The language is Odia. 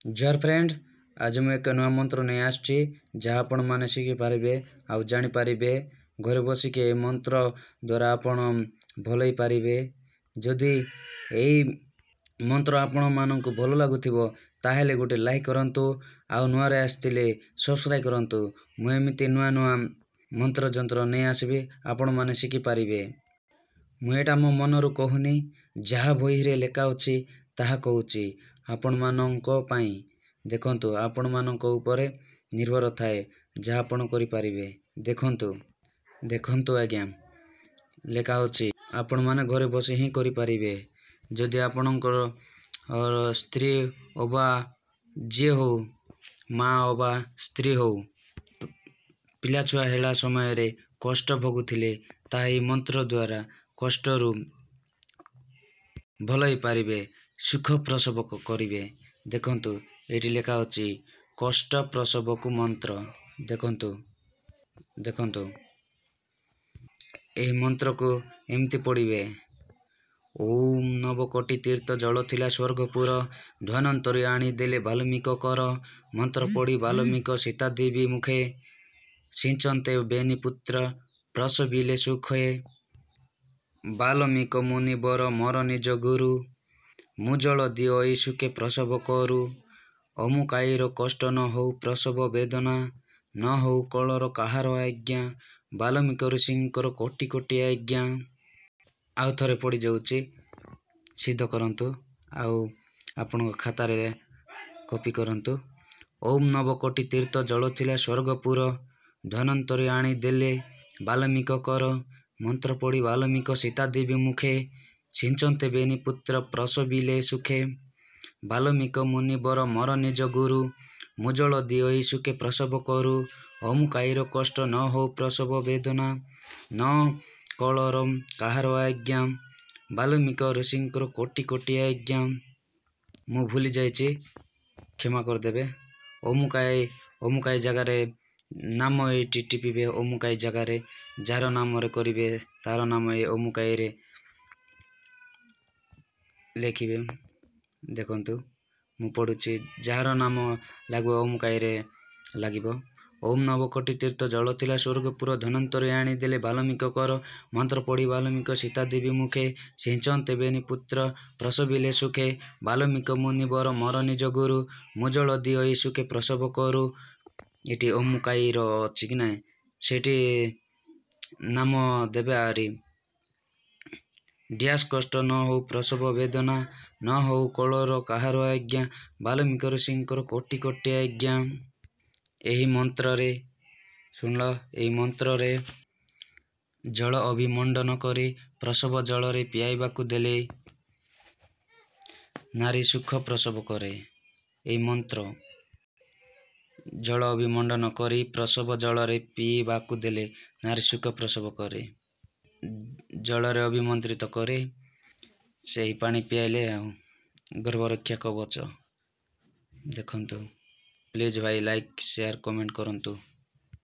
ଜୁହାର ଫ୍ରେଣ୍ଡ, ଆଜି ମୁଁ ଏକ ନୂଆ ମନ୍ତ୍ର ନେଇ ଆସିଛି, ଯାହା ଆପଣମାନେ ଶିଖିପାରିବେ ଆଉ ଜାଣିପାରିବେ। ଘରେ ବସିକି ଏହି ମନ୍ତ୍ର ଦ୍ୱାରା ଆପଣ ଭଲ ହେଇପାରିବେ। ଯଦି ଏଇ ମନ୍ତ୍ର ଆପଣମାନଙ୍କୁ ଭଲ ଲାଗୁଥିବ, ତାହେଲେ ଗୋଟେ ଲାଇକ୍ କରନ୍ତୁ ଆଉ ନୂଆରେ ଆସିଥିଲେ ସବସ୍କ୍ରାଇବ୍ କରନ୍ତୁ। ମୁଁ ଏମିତି ନୂଆ ନୂଆ ମନ୍ତ୍ର ଯନ୍ତ୍ର ନେଇ ଆସିବି, ଆପଣମାନେ ଶିଖିପାରିବେ। ମୁଁ ଏଇଟା ମୋ ମନରୁ କହୁନି, ଯାହା ବହିରେ ଲେଖା ଅଛି ତାହା କହୁଛି ଆପଣମାନଙ୍କ ପାଇଁ। ଦେଖନ୍ତୁ, ଆପଣମାନଙ୍କ ଉପରେ ନିର୍ଭର ଥାଏ ଯାହା ଆପଣ କରିପାରିବେ। ଦେଖନ୍ତୁ, ଦେଖନ୍ତୁ ଆଜ୍ଞା, ଲେଖା ଅଛି, ଆପଣମାନେ ଘରେ ବସି ହିଁ କରିପାରିବେ। ଯଦି ଆପଣଙ୍କର ସ୍ତ୍ରୀ ଅବା ଯିଏ ହଉ, ମା ଅବା ସ୍ତ୍ରୀ ହଉ, ପିଲା ଛୁଆ ହେଲା ସମୟରେ କଷ୍ଟ ଭୋଗୁଥିଲେ, ତାହା ଏହି ମନ୍ତ୍ର ଦ୍ୱାରା କଷ୍ଟରୁ ଭଲ ହେଇପାରିବେ, ସୁଖ ପ୍ରସବ କରିବେ। ଦେଖନ୍ତୁ, ଏଇଠି ଲେଖା ଅଛି କଷ୍ଟ ପ୍ରସବକୁ ମନ୍ତ୍ର। ଦେଖନ୍ତୁ, ଦେଖନ୍ତୁ, ଏହି ମନ୍ତ୍ରକୁ ଏମିତି ପଢ଼ିବେ। ଓମ୍ ନବକୋଟି ତୀର୍ଥ ଜଳ ଥିଲା ସ୍ୱର୍ଗପୁର, ଧନ୍ୱନ୍ତରୀ ଆଣିଦେଲେ ବାଲ୍ମୀକ କର। ମନ୍ତ୍ର ପଢ଼ି ବାଲ୍ମୀକ ସୀତାଦେବୀ ମୁଖେ, ସିଞ୍ଚନ୍ତେ ବେନିପୁତ୍ର ପ୍ରସବିଲେ ସୁଖେ। ବାଲ୍ମୀକ ମୁନିବର ମୋର ନିଜ ଗୁରୁ, ମୁଁ ଜଳ ଦିଅଇ ସୁଖେ ପ୍ରସବ କରୁ। ଅମୁକାଇର କଷ୍ଟ ନ ହଉ ପ୍ରସବ ବେଦନା, ନ ହଉ କଳର କାହାର ଆଜ୍ଞା, ବାଲ୍ମୀକ ଋଷିଙ୍କର କୋଟି କୋଟି ଆଜ୍ଞା। ଆଉ ଥରେ ପଡ଼ିଯାଉଛି, ସିଦ୍ଧ କରନ୍ତୁ ଆଉ ଆପଣଙ୍କ ଖାତାରେ କପି କରନ୍ତୁ। ଓମ୍ ନବକୋଟି ତୀର୍ଥ ଜଳ ଥିଲା ସ୍ୱର୍ଗପୁର, ଧନ୍ୱନ୍ତରୀ ଆଣିଦେଲେ ବାଲ୍ମୀକ କର। ମନ୍ତ୍ର ପଢ଼ି ବାଲ୍ମୀକ ସୀତାଦେବୀ ମୁଖେ, ସିଞ୍ଚନ୍ତେ ବେନିପୁତ୍ର ପ୍ରସବିଲେ ସୁଖେ। ବାଲ୍ମୀକ ମୁନିବର ମୋର ନିଜ ଗୁରୁ, ମୁଁ ଜଳ ଦିଅଇ ସୁଖେ ପ୍ରସବ କରୁ। ଅମୁକାଇର କଷ୍ଟ ନ ହଉ ପ୍ରସବ ବେଦନା, ନ କଳର କାହାର ଆଜ୍ଞା, ବାଲ୍ମୀକ ଋଷିଙ୍କର କୋଟି କୋଟି ଆଜ୍ଞା। ମୁଁ ଭୁଲି ଯାଇଛି, କ୍ଷମା କରିଦେବେ। ଅମୁକାଇ ଅମୁକାଇ ଜାଗାରେ ନାମ ଏଇଠି ଟିପିବେ। ଅମୁକାଇ ଜାଗାରେ ଯାହାର ନାମରେ କରିବେ, ତାର ନାମ ଏ ଅମୁକାଇରେ ଲେଖିବେ। ଦେଖନ୍ତୁ, ମୁଁ ପଢ଼ୁଛି, ଯାହାର ନାମ ଲାଗିବ ଅମୁକାଇରେ ଲାଗିବ। ଓମ୍ ନବକୋଟି ତୀର୍ଥ ଜଳ ଥିଲା ସ୍ୱର୍ଗପୁର, ଧନ୍ୱନ୍ତରୀ ଆଣିଦେଲେ ବାଲ୍ମୀକ କର। ମନ୍ତ୍ର ପଢ଼ି ବାଲ୍ମୀକ ସୀତାଦେବୀ ମୁଖେ, ସିଞ୍ଚନ୍ତେ ବେନି ପୁତ୍ର ପ୍ରସବିଲେ ସୁଖେ। ବାଲ୍ମୀକ ମୁନିବର ମୋର ନିଜ ଗୁରୁ, ମୁଁ ଜଳ ଦିଅଇ ସୁଖେ ପ୍ରସବ କରୁ। ଏଠି ଅମୁକାଇର ଅଛି କି ନାହିଁ, ସେଠି ନାମ ଦେବେ। ଆରି ଡ୍ୟାସ୍ କଷ୍ଟ ନ ହଉ ପ୍ରସବ ବେଦନା, ନ ହଉ କଳର କାହାର ଆଜ୍ଞା, ବାଲ୍ମୀକ ଋଷିଙ୍କର କୋଟି କୋଟି ଆଜ୍ଞା। ଏହି ମନ୍ତ୍ରରେ ଶୁଣିଲ, ଏହି ମନ୍ତ୍ରରେ ଜଳ ଅଭିମଣ୍ଡନ କରି ପ୍ରସବ ଜଳରେ ପିଆଇବାକୁ ଦେଲେ ନାରୀ ସୁଖ ପ୍ରସବ କରେ। ଏହି ମନ୍ତ୍ର ଜଳ ଅଭିମଣ୍ଡନ କରି ପ୍ରସବ ଜଳରେ ପିଇବାକୁ ଦେଲେ ନାରୀ ସୁଖ ପ୍ରସବ କରେ। ଜଳରେ ଅଭିମନ୍ତ୍ରିତ କରି ସେହି ପାଣି ପିଆଇଲେ ଆଉ ଗର୍ଭରକ୍ଷା କବଚ। ଦେଖନ୍ତୁ, ପ୍ଲିଜ୍ ଭାଇ, ଲାଇକ୍ ସେୟାର କମେଣ୍ଟ କରନ୍ତୁ।